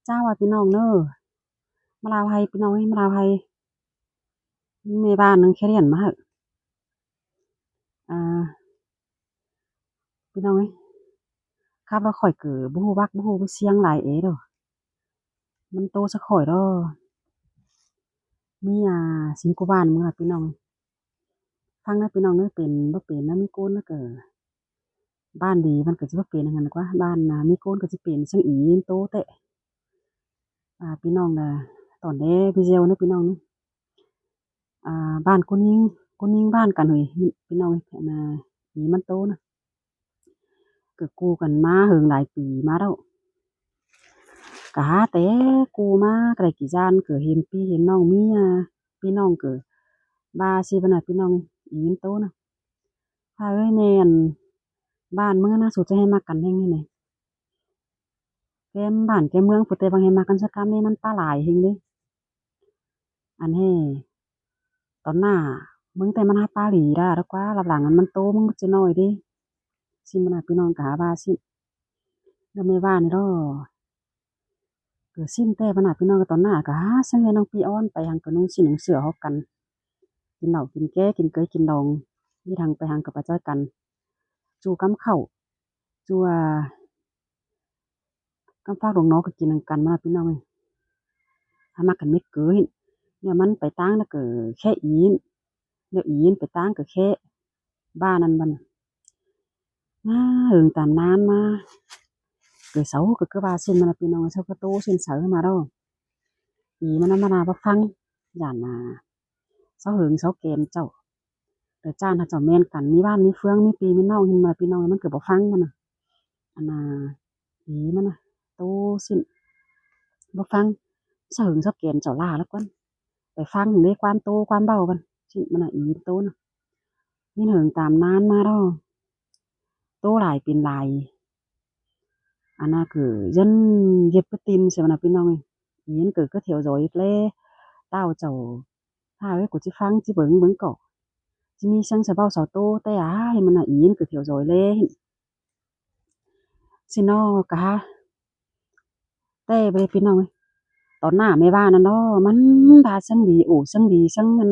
ເຈົ້າວ່າພີ່ນ້ອງເດີ ມາລາວໄທພີ່ນ້ອງເອີຍ ມາລາວໄທ ມີແມ່ບ້ານໜຶ່ງຂຽນມາໃຫ້ ອ່າ ພີ່ນ້ອງເອີຍ ຂັບລົດຂ້ອຍກໍບໍ່ຮູ້ວັກບໍ່ຮູ້ສຽງຫຼາຍເອເດີ ມັນໂຕຊະຂ້ອຍເດີ ມີ ອ່າ ສິ່ງກູບ້ານເມືອງ ພີ່ນ້ອງ ຟັງນະພີ່ນ້ອງເອີຍ ເປັນບໍ່ເປັນນະ ມີໂກນນະກໍ ບ້ານດີມັນກໍຊິບໍ່ເປັນຫຍັງຫັ້ນກວ່າ ບ້ານນາມີໂກນກໍຊິເປັນ ຊ່າງອີໂຕແທ້ ອ່າ ພີ່ນ້ອງນະ ຕອນແລວິດີໂອນະພີ່ນ້ອງນະ ອ່າ ບ້ານຄົນຍິງ ຄົນຍິງບ້ານກັນເຮີ້ຍ ພີ່ນ້ອງເອີຍ ອັນນາ ອີມັນໂຕນະ ກໍກູ້ກັນມາເຫິງຫຼາຍປີມາແລ້ວ ກະຫາແຕ່ກູ້ມາ ກະໄດ້ກີ່ຢ່ານ ກໍເຫັນພີ່ເຫັນນ້ອງ ເມຍພີ່ນ້ອງ ກໍວ່າຊິບັດນະພີ່ນ້ອງ ອີມັນໂຕນະ ພາເອີຍ ແມ່ນບ້ານເມືອງນະ ສູຈະໃຫ້ມັກກັນແຮງນີ້ແຫຼະ ແກ້ມບ້ານແກ້ມເມືອງພຸ້ນ ແຕ່ວ່າໃຫ້ມັກກັນຊະກຳນີ້ ມັນປາຫຼາຍແຮງເດ້ ອັນແຮ ຕອນໜ້າມຶງແຕ່ມັນຫາປາຫຼີດາດອກວ່າ ລັບຫຼັງມັນໂຕ ມຶງມັນຈະນ້ອຍເດ້ ຊິມານະ ພີ່ນ້ອງກະຫາວ່າຊິ ແລ້ວແມ່ວ່ານີ້ດອກ ກໍຊິມແຕ່ບັດນະ ພີ່ນ້ອງ ຕອນໜ້າກະຫາ ຊັ້ນແມ່ນ້ອງປີອອນ ໄປຫັ້ນກໍນຸ່ງສິ້ນນຸ່ງເສື້ອຮອກກັນ ກິນເຫຼົ້າກິນແກ້ ກິນເກີຍກິນດອງ ຢູ່ທາງໄປຫັ້ນກໍໄປໃຈກັນ ຈູ່ກຳເຂົ້າ ຈູ່ ກຳຝາກດອງໜໍກໍກິນນຳກັນມາ ພີ່ນ້ອງເອີຍ ຫາມັກກັນເມັດເກີ ແນວມັນໄປຕ່າງແລ້ວກໍແຄະອີນ ແນວອີນໄປຕ່າງກໍແຄະ ບ້ານນັ້ນບັດ ມາເຫິງຕາມນານມາ ເກີຍເສົາກໍຄືວ່າຊິມານະ ພີ່ນ້ອງເອີຍ ເສົາກໍໂຕຊິນເສົາມາດອກ ອີມັນນຳມານາບໍ່ຟັງ ຢ້ານນາ ເສົາເຫິງເສົາແກ່ນເຈົ້າ ແຕ່ຈ້ານເຂົາເຈົ້າແມ່ນກັນ ມີບ້ານມີເຟືອງ ມີພີ່ມີນ້ອງ ເຫັນບໍ່ລະ ພີ່ນ້ອງ ມັນກໍບໍ່ຟັງມັນນະ ອັນນາ ອີມັນນະ ໂຕຊິ້ນ ບໍ່ຟັງ ສະເຫິງສະແກນເຈົ້າຫຼ້າລະກ່ອນ ໄປຟັງເດ້ ຄວາມໂຕຄວາມເວົ້າມັນ ຊິ້ນມັນນະ ອີໂຕນະ ຍິນເຫິງຕາມນານມາດອກ ໂຕຫຼາຍເປັນຫຼາຍ ອັນນາ ຄືຢ້ານເຢັບປະຕິນ ຊິວ່ານະ ພີ່ນ້ອງເອີຍ ອີມັນເກີດກະຖຽວຈອຍແລ ຕ້າວເຈົ້າ ຖ້າເອີຍ ກູຊິຟັງຊິເບິ່ງເບິ່ງກໍ ຊິມີສັງສະເວົ້າເສົາໂຕ ແຕ່ອ້າຍມັນນະ ອີນກະຖຽວຈອຍແລ ຊິນອກະຫາ ແຕ່ບໍ່ໄດ້ ພີ່ນ້ອງເອີຍ ຕອນໜ້າແມ່ວ່ານັ້ນເນາະ ມັນພາສັງດີ ໂອ້ ສັງດີ ສັງອັນ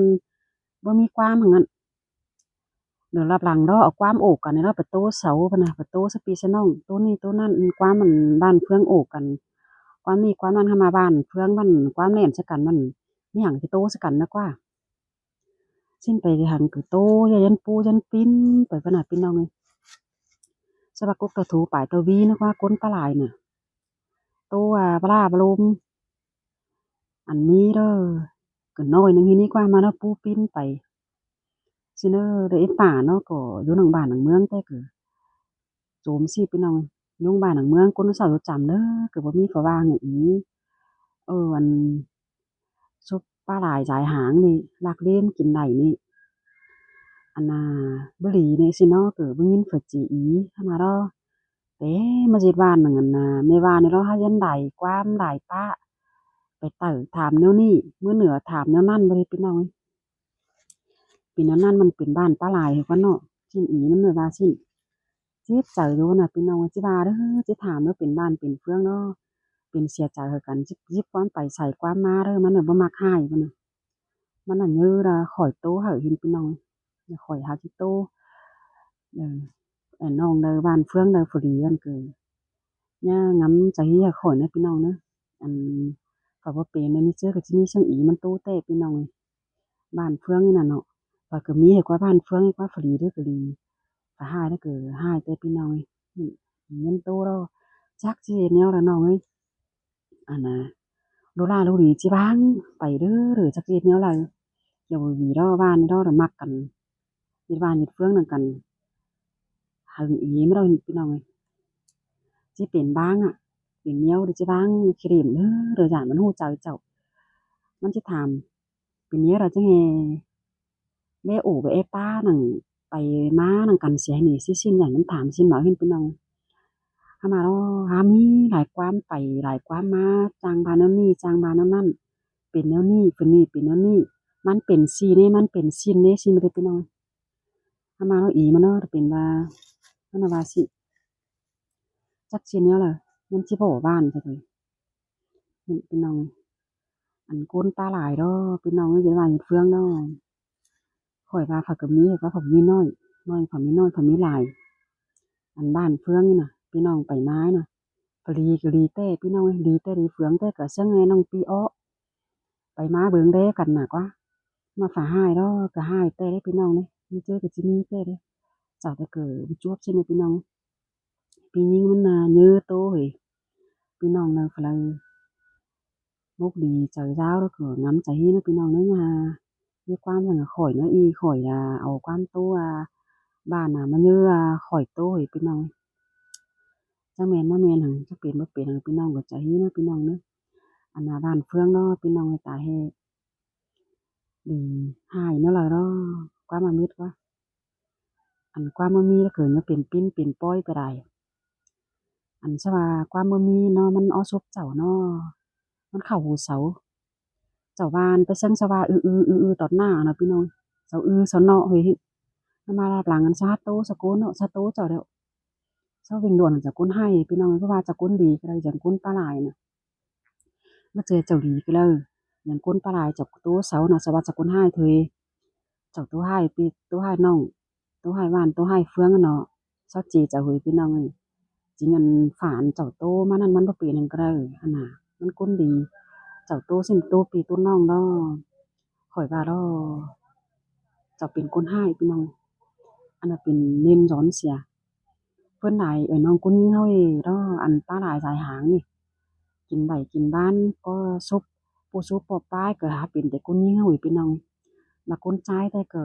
ບໍ່ມີຄວາມຫັ້ນ ດຽວລັບຫຼັງເນາະ ເອົາຄວາມໂອ້ກັນນີ້ເນາະ ໄປໂຕ້ເສົາພຸ້ນນະ ໄປໂຕ້ສະພີ່ສະນ້ອງ ໂຕ້ນີ້ໂຕ້ນັ້ນ ຄວາມອັນບ້ານເຟືອງໂອ້ກັນ ຄວາມນີ້ຄວາມນັ້ນ ຫາມາບ້ານເຟືອງມັນ ຄວາມແໜ້ນໃສ່ກັນມັນ ມີຫຍັງຊິໂຕ້ໃສ່ກັນນະກວ່າ ຊິນໄປທາງຄືໂຕ້ ຢ້ານປູຢ້ານປິ່ນໄປພຸ້ນນະ ພີ່ນ້ອງເອີຍ ສະບາກົກຕະໂທປາຍຕະວີນະກວ່າ ຄົນປາຫຼາຍນະ ໂຕ້ວ່າປາຫຼາປາລົມ ອັນນີ້ເດີ ກໍນ້ອຍໜຶ່ງ ເຮັດນີ້ກວ່າມາເນາະ ປູປີ້ນໄປ ຊິເນີ ເດີ ເອັດປ່າເນາະ ກໍຢູ່ນຳບ້ານນຳເມືອງ ແຕ່ກໍໂຈມຊິພີ່ນ້ອງ ຢູ່ບ້ານນຳເມືອງ ຄົນເຊົາຢູ່ຈຳເດີ ກໍບໍ່ມີຜູ້ວ່າຫຍັງອີ ເອີ ອັນ ຊຸບປາຫຼາຍສາຍຫາງນີ້ ລັກເລນກິນໄດ້ນີ້ ອັນນ່າ ບໍ່ຫຼີນີ້ຊິເນາະ ກໍບໍ່ຍິນເພິ່ນຈີອີ ທຳມະດາ ແຕ່ມາເຈັດວານໜຶ່ງ ອັນນ່າ ແມ່ວ່ານີ້ເນາະ ເຮົາຍັງຫຼາຍຄວາມຫຼາຍປາ ໄປໄຕ່ຖາມແນວນີ້ ມື້ເໜືອຖາມແນວນັ້ນ ບໍ່ໄດ້ພີ່ນ້ອງເອີຍ ເປັນແນວນັ້ນ ມັນເປັນບ້ານປາຫຼາຍຄືກັນເນາະ ຊິນອີມັນເລີຍວ່າຊິນ ເຈັບໃຈຢູ່ນະພີ່ນ້ອງ ຊິວ່າເດີ ຊິຖາມເດີ ເປັນບ້ານເປັນເຟືອງເນາະ ເປັນເສຍໃຈຄືກັນ ຊິຫຍິບຄວາມໄປໃສ່ຄວາມມາເດີ ມັນເລີຍບໍ່ມັກຮ້າຍພຸ້ນນະ ມັນນະເຍີລະ ຂ້ອຍໂຕໃຫ້ເຫັນພີ່ນ້ອງ ຂ້ອຍຫາຊິໂຕ ເອີ ອັນນ້ອງໃດບ້ານເຟືອງໃດພໍດີ ອັນຄື ຢ່າງຳໃຈເຮຍຂ້ອຍນະພີ່ນ້ອງເດີ ອັນ ຂ້ອຍບໍ່ເປັນນະ ມີເຈີກໍຊິມີຊ່າງອີມັນໂຕແທ້ພີ່ນ້ອງເອີຍ ບ້ານເຟືອງນີ້ນະເນາະ ຂ້ອຍກໍມີໃຫ້ກວ່າບ້ານເຟືອງ ໃຫ້ກວ່າພໍດີເດີກໍດີ ຖ້າຮ້າຍເດີກໍຮ້າຍແທ້ພີ່ນ້ອງເອີຍ ເງິນໂຕແລ້ວ ຈັກຊິເຮັດແນວໃດນ້ອງເອີຍ ອັນນ່າ ໂລລາໂລລີຊິວາງໄປເດີ ຈັກຊິເຮັດແນວໃດ ຢ່າບໍ່ດີດອກ ບ້ານນີ້ດອກ ມັກກັນ ເຮັດບ້ານເຮັດເຟືອງນຳກັນ ຫຶງອີມາດອກພີ່ນ້ອງເອີຍ ຊິເປັນບາງອະ ເປັນແນວໃດຊິວາງເຄຣມເດີ ຢ້ານມັນຮູ້ໃຈເຈົ້າ ມັນຊິຖາມ ເປັນແນວໃດຈັ່ງແຮ່ ແວ່ໂອແວ່ປານັ້ນ ໄປມານຳກັນເສຍນີ້ ຊິຊິນ ຢ້ານມັນຖາມຊິນເວົ້າເຫັນພີ່ນ້ອງ ຫາມາເນາະ ຫາມີຫຼາຍຄວາມໄປຫຼາຍຄວາມມາ ຈ້າງບ້ານແນວນີ້ ຈ້າງບ້ານແນວນັ້ນ ເປັນແນວນີ້ ເປັນນີ້ ເປັນແນວນີ້ ມັນເປັນຊີ້ນີ້ ມັນເປັນຊີ້ນີ້ ຊິມາເດີພີ່ນ້ອງ ຫາມາເນາະ ອີມາເນາະ ເປັນວ່າ ມັນວ່າຊິ ຈັກຊິແນວໃດ ມັນຊິບໍ່ບ້ານຊະເດ ເ ພີ່ນ້ອງ ອັນ ໂກນປາຫຼາຍດອກ ພີ່ນ້ອງເອີຍ ຢ່າວ່າເຮັດເຟືອງເນາະ. ຂ້ອຍວ່າຂ້ອຍກໍມີ ຂ້ອຍວ່າຂ້ອຍມີນ້ອຍ ນ້ອຍຂ້ອຍມີນ້ອຍ ຂ້ອຍມີຫຼາຍ. ອັນບ້ານເຟືອງນີ້ນະ ພີ່ນ້ອງໄປມານະ ກໍດີ ກໍດີແທ້ພີ່ນ້ອງເອີຍ ດີແທ້ ດີເຟືອງແທ້ ກໍເຊິ່ງແນ່ນ້ອງປີເອາະ ໄປມາເບິ່ງແດ່ກັນນະກວ່າ ມາຝາຮ້າຍດອກ ກໍຮ້າຍແທ້ເດ້ພີ່ນ້ອງເດ້ ມີເຈີກໍຊິມີແທ້ເດ້. ເຈົ້າແຕ່ເກີດຈວບຊິເນາະພີ່ນ້ອງ ປີຍິງມັນນະເຍີໂຕເຮີຍ ພີ່ນ້ອງເນາະ ບົກດີໃຈລາວ ແລ້ວກໍງາມໃຈເນາະພີ່ນ້ອງເນາະ. ມີຄວາມຫຍັງຂ້ອຍເນາະ ອີຂ້ອຍອະ ເອົາຄວາມໂຕອະ ບ້ານນະມາເຍີອະ ຂ້ອຍໂຕເຮີຍພີ່ນ້ອງ. ຈັກແມ່ນບໍ່ແມ່ນຫຍັງ ຈັກເປັນບໍ່ເປັນຫຍັງ ພີ່ນ້ອງກໍໃຈເນາະ ພີ່ນ້ອງເນາະ. ອັນນະ ບ້ານເຟືອງເນາະ ພີ່ນ້ອງເອີຍ ຕາເຮ ດີ ຮ້າຍແນວລະເນາະ ຄວາມອາມິດວ່າ ອັນຄວາມບໍ່ມີລະເກີດມາເປັນປິ່ນເປັນປ່ອຍໄປໄດ້. ອັນຊະວ່າຄວາມບໍ່ມີເນາະ ມັນເອົາສົບເຈົ້າເນາະ ມັນເຂົ້າຫູເຊົາ. ເຈົ້າວ່າອັນໄປເຊິ່ງຊະວ່າ ອືໆ ອືໆ ຕອນໜ້ານະພີ່ນ້ອງ ເຊົາອືເຊົາເນາະເຮີຍ ມາລັບຫຼັງອັນຊາໂຕສະໂກນເນາະ ຊາໂຕເຈົ້າແລ້ວ ເຊົາເລັ່ງດ່ວນ ເຈົ້າຄົນຮ້າຍພີ່ນ້ອງ ເພາະວ່າເຈົ້າຄົນດີກໍໄດ້ ຈັ່ງຄົນປາຫຼາຍນະ ມາເຈີເຈົ້າດີກໍເລີຍ ຢ່າງຄົນປາຫຼາຍ ເຈົ້າໂຕເຊົານະ ສະວ່າເຈົ້າຄົນຮ້າຍເທີຍ ເຈົ້າໂຕຮ້າຍປີ ໂຕຮ້າຍນ້ອງ ໂຕຮ້າຍຫວ່ານ ໂຕຮ້າຍເຟືອງເນາະ ເຊົາຈີເຈົ້າເຮີຍພີ່ນ້ອງເອີຍ. ຈິງອັນຝານເຈົ້າໂຕມານັ້ນ ມັນບໍ່ເປັນຫຍັງກໍໄດ້ຫັ້ນນະ ມັນຄົນດີ ເຈົ້າໂຕຊິມໂຕປີໂຕນ້ອງດອກ ຂ້ອຍວ່າດອກ ເຈົ້າເປັນຄົນຮ້າຍພີ່ນ້ອງ ອັນນັ້ນເປັນເນນສອນເສຍ. ເພິ່ນຫຼາຍ ເອີ ນ້ອງຄົນຍິງເຮົາເດເນາະ ອັນປາຫຼາຍສາຍຫາງນີ້ ກິນໄດ້ກິນບ້ານກໍຊຸບ ຜູ້ຊຸບປອບປາຍກໍຫາເປັນແຕ່ຄົນຍິງເຮົາອີກພີ່ນ້ອງ. ບາດຄົນຊາຍແທ້ກໍ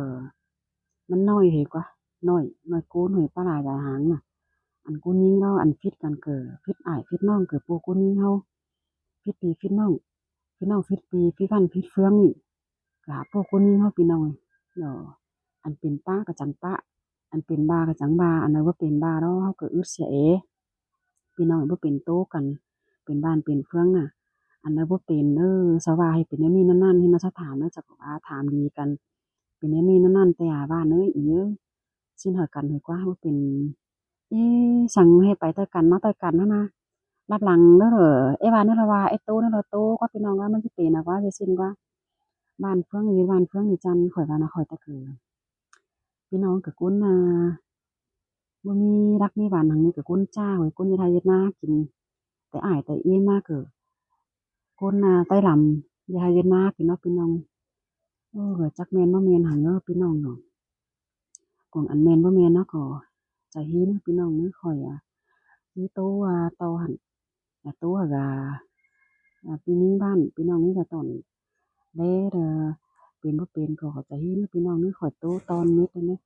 ມັນນ້ອຍເຮີຍກວ່າ ນ້ອຍ ນ້ອຍໂກນເຮີຍ ປາຫຼາຍສາຍຫາງນະ. ອັນຄົນຍິງເຮົາ ອັນຜິດກັນກໍຜິດອ້າຍຜິດນ້ອງ ກໍພວກຄົນຍິງເຮົາ ຜິດພີ່ຜິດນ້ອງ ຜິດນ້ອງຜິດພີ່ຜິດບ້ານຜິດເຟືອງນີ້ ກະພວກຄົນຍິງເຮົາພີ່ນ້ອງເນາະ ອັນເປັນປ້າກະຈັ່ງປ້າ ອັນເປັນບ້າກະຈັ່ງບ້າ ອັນໃດບໍ່ເປັນບ້າດອກ ເຮົາກະອຶດເສຍເອ ພີ່ນ້ອງ ບໍ່ເປັນໂຕກັນ ເປັນບ້ານເປັນເຟືອງນະ ອັນໃດບໍ່ເປັນເອີ ສະວ່າໃຫ້ເປັນແນວນີ້ແນວນັ້ນ ເຮັດແນວສະຖານນະ ຈັກວ່າຖາມດີກັນ ເປັນແນວນີ້ແນວນັ້ນ ແຕ່ຫາບ້ານເອີຍ ອີເອີຍ ຊິນຫາກັນເຮີຍກວ່າ ບໍ່ເປັນ ອີ ສັງໃຫ້ໄປໃຕ້ກັນມາໃຕ້ກັນຫັ້ນນະ ລັບຫຼັງເດີ ເອວ່າແນວລະວ່າ ເອໂຕແນວລະໂຕ ກວ່າພີ່ນ້ອງວ່າມັນຊິເປັນນະ ກວ່າຊິສິ້ນກວ່າ ບ້ານເຟືອງນີ້ ບ້ານເຟືອງນີ້ຈັ່ງ ຂ້ອຍວ່ານະ ຂ້ອຍຕະເກີ ພີ່ນ້ອງກະຄົນນະ ບໍ່ມີຫຼັກມີບ້ານຫຍັງນີ້ກະຄົນຈ້າເວີຍ ຄົນເຮັດໄຮ່ເຮັດນາກິນ ແຕ່ອ້າຍແຕ່ອີມາກະ ຄົນນະໄຕ້ລຳ ເຮັດໄຮ່ເຮັດນາກິນເນາະ ພີ່ນ້ອງ ເອີ ຈັກແມ່ນບໍ່ແມ່ນຫັ້ນເດີ ພີ່ນ້ອງເນາະ. ຂອງອັນແມ່ນບໍ່ແມ່ນເນາະ ກໍຈະຮີເນາະ ພີ່ນ້ອງເນາະ ຂ້ອຍອະ ຄືໂຕວ່າຕໍ່ຫັ້ນ ອາ ໂຕກະ ອາ ພີ່ຍິງບ້ານ ພີ່ນ້ອງນີ້ກະຕອນແລເດີ ເປັນບໍ່ເປັນກໍເຂົ້າໃຈຮີເນາະ ພີ່ນ້ອງເນາະ ຂ້ອຍໂຕຕອນເມັດເນາະ